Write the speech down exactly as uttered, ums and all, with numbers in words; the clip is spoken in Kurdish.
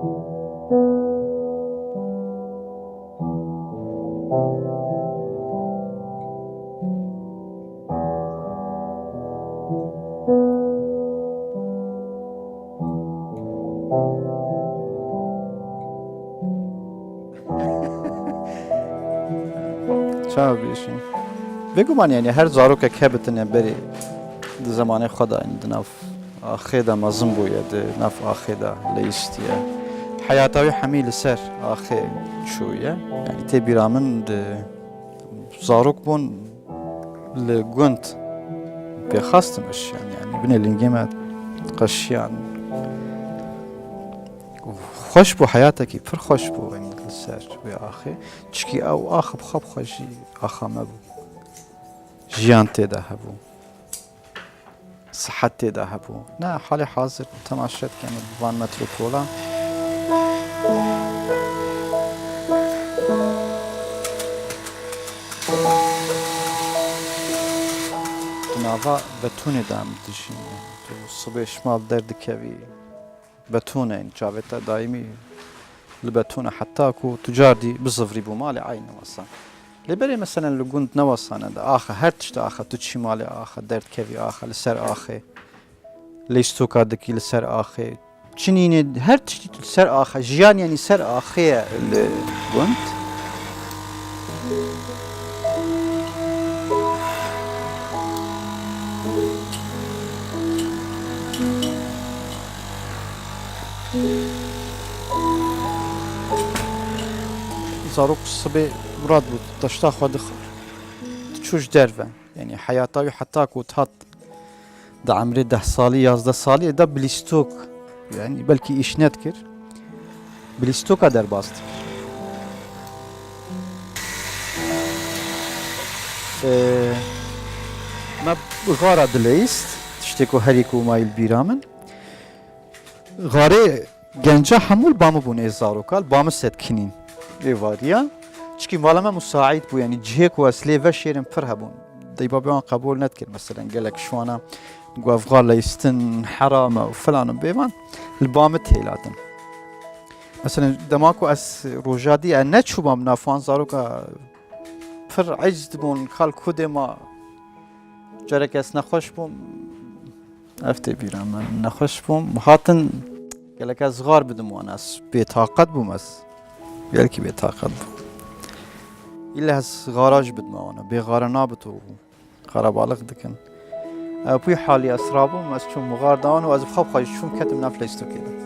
Çawa bêjî? Bêguman, yanî her zarokek hebitine berê di zemanê xwe de, yanî di nav axê de mezin bûye, di nav axê de leyîstiye. Heyata wî hemî li ser axê çûye. Yanî tê bîra min di zarok bûn li gund pê xastim ijîn, yanî binê lingê me qeşiyan. Xweş bû, heyatekî pir xweş bû, yanî li ser wê axê. Çikî ew ax bi xwe bi xwe jî axa me bû. Jiyan tê de hebû. Sihet tê de hebû. Ne, halê hazir temaşe dikin bi van metropolan. Di nava betûnê de em dijîn. Tu sibê şima li derdikevî. Betûne, çavê te daîmî li betûne, heta ku tu cardî bizivirî bo malê, eynî wesa. Lê berê meselen li gund ne wesa ne de, axe, her tişt axe, tu çî malê axe, derdikevî axe, li ser axê, leystoka dikî li ser axê. Çi nînê, her tiştî tu li ser axe, jiyan yanî ser axê ye li gund. Zarok sibê mirad bû, taşta xwe dixwar. Diçû ji derve. Yanî heyata wî heta ku dihat di emrê deh salî, yazdeh salî de bi lîstok, yanî belkî îş nedikir. Bi lîstoka derbas dikir. Ee, me bi xara dileyîst, tiştê ku herî ku mayî li bîra min. Xarê genca hemû li ba min bûn ê zaroka, li ba min sedkinîn êvariya. Çikî mala me musaîd bû, yanî cihê ku ez lê veşêrim pir hebûn. Deybabê wan qebûl nedikir, meselen gelek şwana got ev xar leyistin heram e û filan û bêvan, li ba min têlatin. Meselen dema ku ez roja dî, ez neçûbam nav wan zaroka pir eciz dibûn, kal kudê ma. Carek ez nexweş bûm, ev tê bîra min, nexweş bûm, hatin gelek ez xar bidim wan, ez bêtaqet bûm, ez gelkî bêtaqet bûm. Îlle ez xara jî bidime wana, bê xara nabito, xarabalix dikin. Ew pûy halî ez rabûm, ez çûm xar da wan û ez bi xwe bi xwe jî çûm ketim nav leystokê de.